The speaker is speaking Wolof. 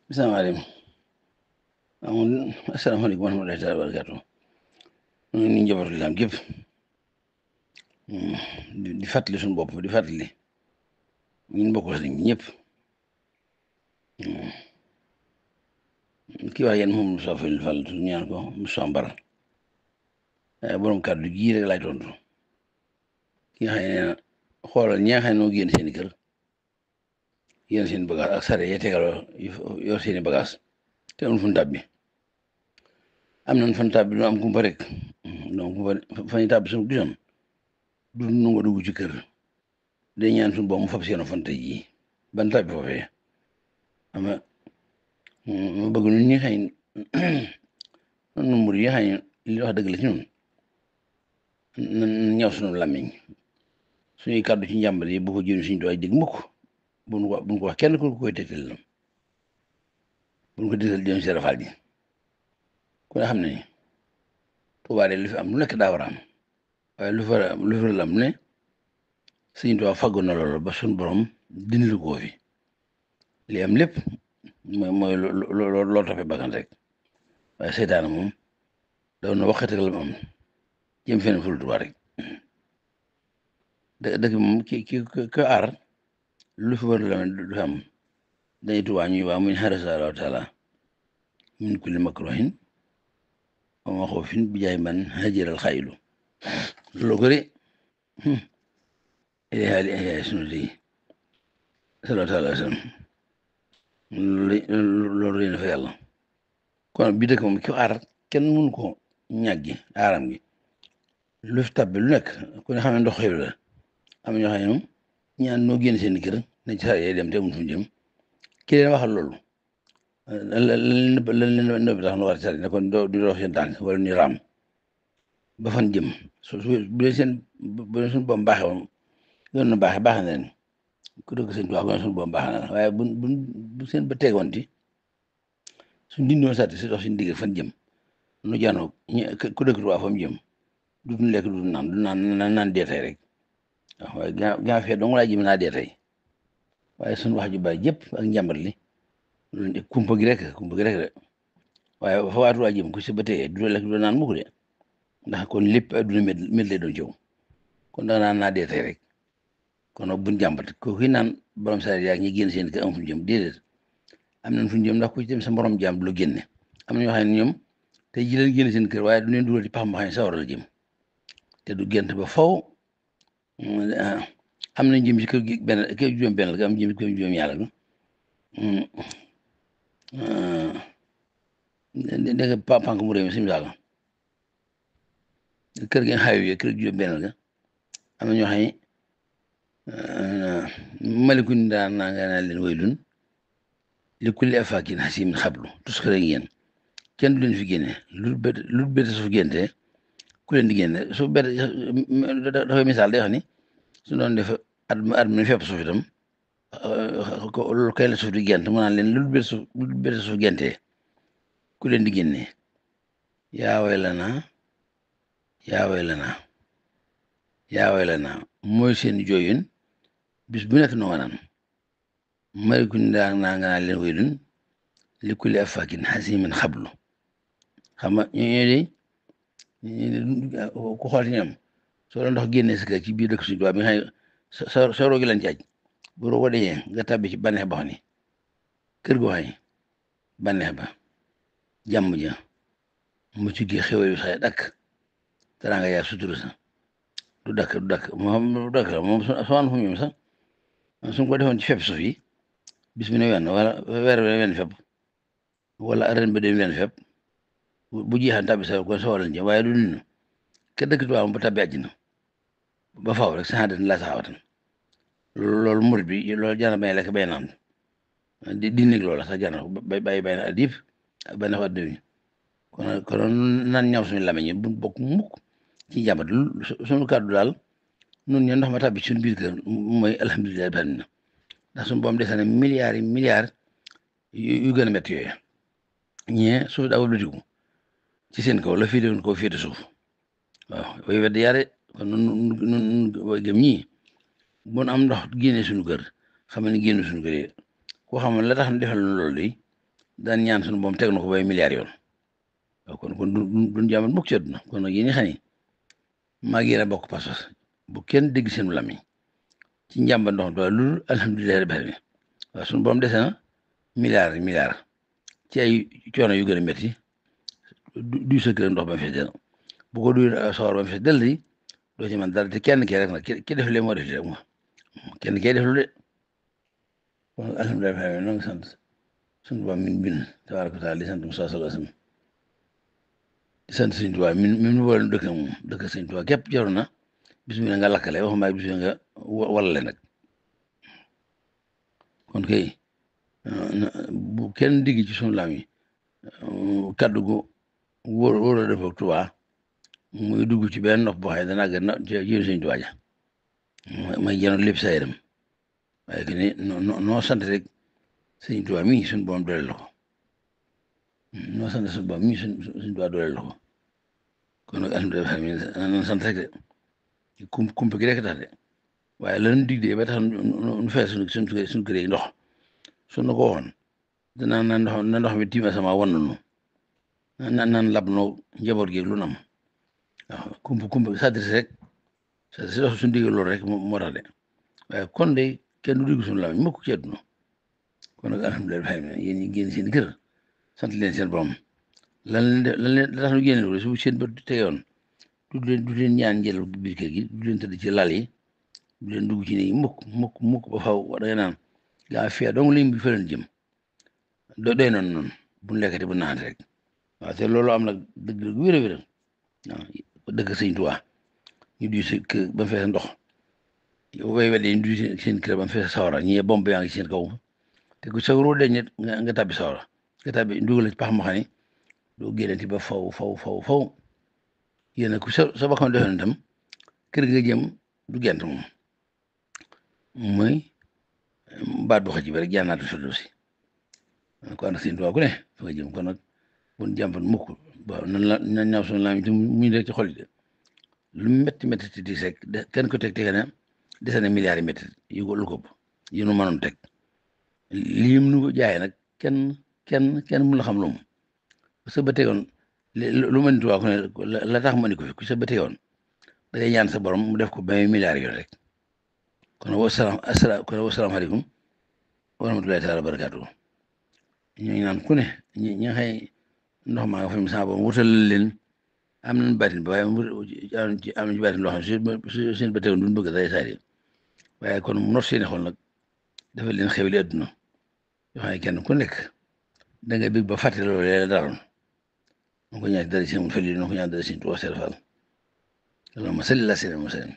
bisalaamaaleykum asalaamaaleykum wa rahmatullaahi taala wa barakaatu ni njabootu lislaam gépp di fàttali suñu bopp di fàttali ñun bokk sëriñ bi ñëpp kii wax yéen moom Moussa Fall Fall tu ñaan ko Moussa Mbar borom kàddu gii rek laay tontu ki nga xam ne nee na xoolal ñi nga xam ne noo génn seen i kër yéen seen bagage ak sare ya tegaloo yor seen i bagage te amul fu ñu tàbbi am nañ fan tàbbi am kumpa rek donc fa ñu tàbbi suñu gisoon du nangoo dugg ci kër day ñaan suñu bopp mu fab seen fan tey jii ban tàbbi foofee ama ma bëgg ñun ñi xëy noonu mbir yi xëy li wax dëgg la ci ñun nan ñaw suñu làmmiñ suñuy kàddu ci njàmbale yi bu ko jëriñ suñu doy dégg mukk buñ ko wax kenn ku koy tegtal nam buñ ko dégtal jëm Seera Faal ji ku ne xam ne ni Tuubaa de lu fi am lu nekk daa war a am waaye lu fa lam ne Sëñ Tuubaa faggu na loolu ba suñ borom dindi lu ko fi li am lépp mooy loo toppee bakkan rek waaye seytaane moom daw na waxateeg la mu am jëm fenn ful Tuubaa rek dëkk moom ki aar lu fi war la du fi am dañuy Tuubaa ñuy waa muñ xarasa Allaahu taala min kulli makruhin wa maxoofin bi jaay man hajaral xaylu loolu ko de xaali ay sunnati sallallaahu taala wa sallam loolu leen fa yàlla kon bi dëkk moom ki aar kenn mënu ko ñàggi aaram gi lu fi tabbi lu nekk ku ne xam ne ndox xew la am ñoo xam ne moom ñaan noo génn seen kër nañ ci sar yee dem te amul fu ñu jëm ki leen waxal loolu lan leen nëbb tax nu war ci sar ne kon du dox seen tànk wala ñu raam ba fan jëm bu leen suñu boom baaxe woon yoon na baaxe na leen ku dëgg sëñ Tuubaa goon suñu boom baaxe na waaye bu seen ba teegoon ti suñ dindoon sàtti si dox suñu digg fan jëm nu jaanoo ku dëgg Tuubaa fa mu jëm dutuñ lekk dutuñ naan du naan dee tey rek waaw waaye gaa fee dong laa jëm naa dee tey waaye suñu wax ju bari jëpp ak njàmbat li kumpa gi rek de waaye fa waa Tuubaa jëm ku si ba tey du lekk du naan mukk de ndax kon lépp adduna mét lay doon jëw kon da naan naa dee tey rek kon nag buñ jàmbat ko ki naan borom saa yaag ñi génn seen kër am fu ñu jëm déedéet am nañ fu ñu jëm ndax ku ci dem sa morom jàmm du la génne am na ñoo xam ne ñoom tey ji leen génn seen kër waaye du leen dugal ci pax ma xam ne sawar la jëm te du gént ba faw am nañ jëm ci kër gi kër juróom benn la am jëm ci kër juróom ñaar la dégg nga pank mu réew mi sim saala kër gi xaw kër juróom benn la am na ñoo xam ne malikun daan naa nga naa leen waylun li kulli afaakin hasimin xablu tus ko rek yéen kenn du leen fi génne lu bette su fi génte ku leen di génne su bette dafay misaal day wax ni su doon def at mi fépp suuf itam loolu kay la suuf di gént mu naan leen lu bette suuf génte ku leen di génne yaa waylanaa yaa waylanaa mooy seen jooyun bis bu nekk noo nga naan malikun daa naa nga naan leen waylun li kulli afaakin hasimin xablu xam nga ñooñu de ku xool ci ñoom soo doon ndox génnee sa kër ci biir dëkk suñu tubaab bi nga xam sa roogi lañ caaj bu roog wa dajee nga tàbbi ci bànneex ba xam ni kër goo xam bànneex ba jàmm ja mu ci gi xew yu sax dakk dara nga yaa sutura sa du dakk moom soan fu ñoom sax suñ ko defoon ci fepp suuf yi bis bi ne wenn wala weer wenn fepp wala ren ba dem wenn fepp bu jeexan tàbbi sa kon sawar lañ jëm waaye du nunu ke dëkk tubaab ba tàbbi àjjina ba faaw rek saxaat laa saxawatan loolu murit bi loolu jana bay lekk bay naan di nekk loola sax jana bay na addib ak bay na fa dëwi kon nan ñaw suñu lame ñi bu bokk mukk ci njàmbat suñu kàddu daal nun ño ndox ma tàbbi suñu biir kër mooy alhamdulilah bi na ndax suñu boom desane milliards yu gën a métti yooyu ñee suuf daa wëlbatiku ci seen kaw la féete woon kaw féete suuf waaw way wedd yaare kon nun gëm ñii bon am ndox génne suñu kër xam ne génn suñu kër yi koo xam ne la tax defal loolu day daan ñaan suñu boom teg na ko bay milliards yoon waaw kon duñ jàmbat mukk ci àdduna kon nag yéen ñi xam ni maa ngi yéen a bokk pas-pas bu kenn dégg seen lamiñ ci njàmbat ndox mi loolu alhamdulilah rabbil alamin waaw suñu boom dese na milliards ci ay coono yu gën a métti du sa kër ndox ba mu fees del bu ko duy sawar ba mu fees del di doo ci man dara te kenn kii rek nag ki def lee moo def rek moom kenn kay def lu de kon alhamdulilah rabbil alamin noo ngi sant suñu boom min bin tabaaraka taala di sant Musaa sallallahu alayhi wasallam di sant Sëñ Tuubaa min boole dëkk moom dëkk Sëñ Tuubaa képp jaroon na bis mi nga lakkale waxuma bis mi nga walale nag kon kay bu kenn digg ci sunu laam yi kaddu gu wóor a def ak Tuubaa muy dugg ci benn nopp boo xam ne danaa gën a jël Sëñ Tuubaa ja may jënoon lépp sa yaram waaye que ni noo sant rek Sëñ Tuubaa mii suñu boom dooleel la ko noo sant suñu boom mii suñu Tuubaa dooleel la ko kon nag alhamdulilah nan sant rek de kumpa gi rek tax de waaye lan dig de ba tax nu fees suñu kër yi ndox suñu ko waxoon danaa na ndox mi tiima sama wan nañu naan lab noo njaboot gi lu nam waaw kumpa sadris rek sadris dox suñu digg loolu rek moo tax de waaye kon de kenn du digg suñu lamiñ mukk ci àdduna kon nag alhamdulilah yéen ñi génn seen kër sant leen seen borom lan leen tax nu génne loolu su seen bët teyoon du leen ñaan njël biir kër gi du leen tëdd ci lal yi du leen dugg ci nii mukk ba faw da nga naan gaa fiya dong liñ bi fa leen jëm doy noonu buñ lekkati bu naan rek waaw te loolu am nag dëgg wér a wér waaw dëgg Sëñ Tuubaa ñu duy si kër ba mu fees ndox yow bay wedde ñu duy seen kër ba mu fees sawara ñi bomb yaa ngi seen kaw te ku sagro deñ nit nga tàbbi sawara nga tàbbi dugal ci pax ma xam ni doo génnati ba faw yéen ku sa bakkan defoon itam kër nga jëm du gent moom mooy baat bu xëcc bi rek jannaatu firdawsi ko ànd ak Sëñ Tuubaa ku ne fa nga jëm kon nag buñ jàmbat mukk waaw nan ñaaw suñu laam te muñ rek ci xol yi de lu métti ti diis rek kenn ko teg na dese na milliards yi métti yu ko lu ko yi nu mënoon teg lii nu ko jaayee nag kenn mun la xam lu mu sa ba tegoon lu ma nit waa ko ne la tax ma ni ko fi ku sa ba tegoon da ngay ñaan sa borom mu def ko 20 milliards yoon rek kon wasalaamaaleykum wa rahmatulahi taala wa barakaatu ñu ngi naan ku ne ñi nga xëy ndox maa nga fa mu saa boobu wutal leen am nañ baatin ba waaye am ci baatin loo xam ne seen ba tegoon duñ bëgg day saari waaye kon mu not seeni xol nag dafa leen xewli adduna yoo xam ne kenn ku nekk da nga bëgg ba fàtte loolu la daroon ko ñaan dara si mu fële ko ñaan dara si tuwa serfal allahumma salli ala sayyidina Muhammad